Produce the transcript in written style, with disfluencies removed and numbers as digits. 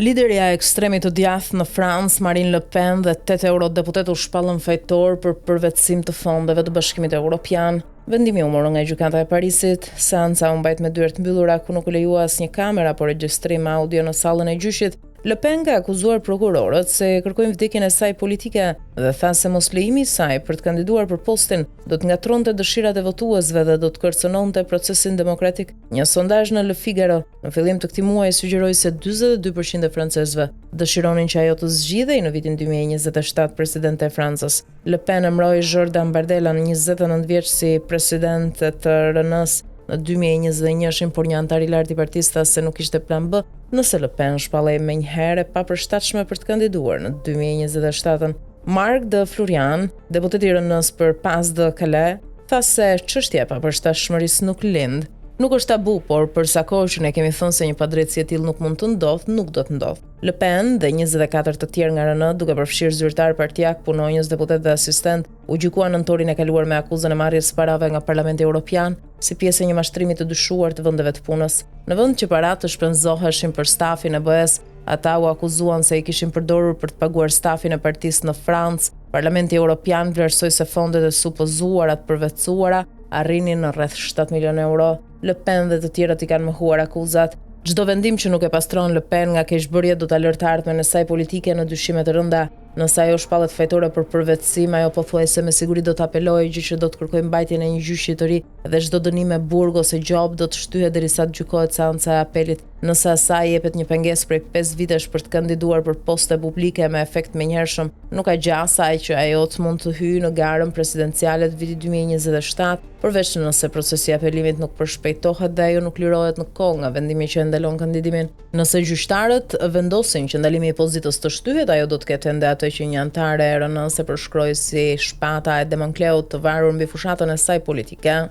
Liderja e ekstremit të djathtë në Francë, Marine Le Pen dhe 8 eurodeputetë u shpallën fajtorë për përvetësim të fondeve të Bashkimit Evropian. Vendimi u mor nga Gjykata e Parisit. Seanca u mbajt me dyer të mbyllura ku nuk u lejua asnjë kamerë apo regjistrim audio në sallën e gjyqit. Le Pen ka akuzuar prokurorët se kërkojnë vdekjen e saj politike dhe tha se moslejimi i saj për të kandiduar për postin do të ngatërronte dëshirat e votuesve dhe do të kërcënonte procesin demokratik. Një sondazh në Le Figaro në fillim të këtij muaji sugjeroi se 42% e francezëve dëshironin që ajo të zgjidhej në vitin 2027 presidente e Francës. Le Pen emëroi Jordan Bardella, 29 vjeç si president të RN-së në 2021-shin, por një anëtar i lartë i partisë tha se nuk ishte plan B nëse Le Pen shpallej menjëherë e papërshtatshme për të kandiduar në 2027-ën. Marc de Florian, deputeti i RN-së për Pas de Calais, tha se çështja e papërshtatshmërisë nuk lind. Nuk është tabu, por për sa kohë që ne kemi thënë se një padrejtësi e tillë nuk mund të ndodhë, nuk do të ndodhë. Le Pen dhe 24 të tjerë nga RN, duke përfshirë zyrtar partiak, punonjës, deputet dhe asistent, u gjykuan nëntorin e kaluar me akuzën e marrjes së parave nga Parlamenti Evropian si pjesë e një mashtrimi të dyshuar të vendeve të punës. Në vend që paratë të shpenzoheshin për stafin e BE-s, ata u akuzuan se i kishin përdorur për të paguar stafin e partisë në Francë. Parlamenti Evropian vlerësoi se fondet e supozuara të përvetësuara arrinin në rreth 7 milion euro. Le Pen dhe të tjerët i kanë mohuar akuzat. Çdo vendim që nuk e pastron Le Pen nga keqbërjet do ta lërë të ardhmen e saj politike në dyshime të rënda. Nëse ajo shpallet fajtore për përvetësim, ajo pothuajse me siguri do të apelojë, gjë që do të kërkojë mbajtjen e një gjyqi të ri dhe çdo dënim me burg ose gjobë do të shtyhet derisa të gjykohet seanca e apelit. Nëse asaj i jepet një pengesë prej 5 vitesh për të kandiduar për poste publike me efekt menjëhershëm, nuk ka gjasa që ajo të mund të hyjë në garën presidenciale të vitit 2027, përveç nëse procesi i apelimit nuk përshpejtohet dhe ajo nuk lirohet në kohë nga vendimi që e ndalon kandidimin. Nëse gjyqtarët vendosin që ndalimi i pozitës të shtyhet, ajo do të ketë ende atë që një anëtare e RN-së e përshkroi si shpata e Damokleut të varur mbi fushatën e saj politike.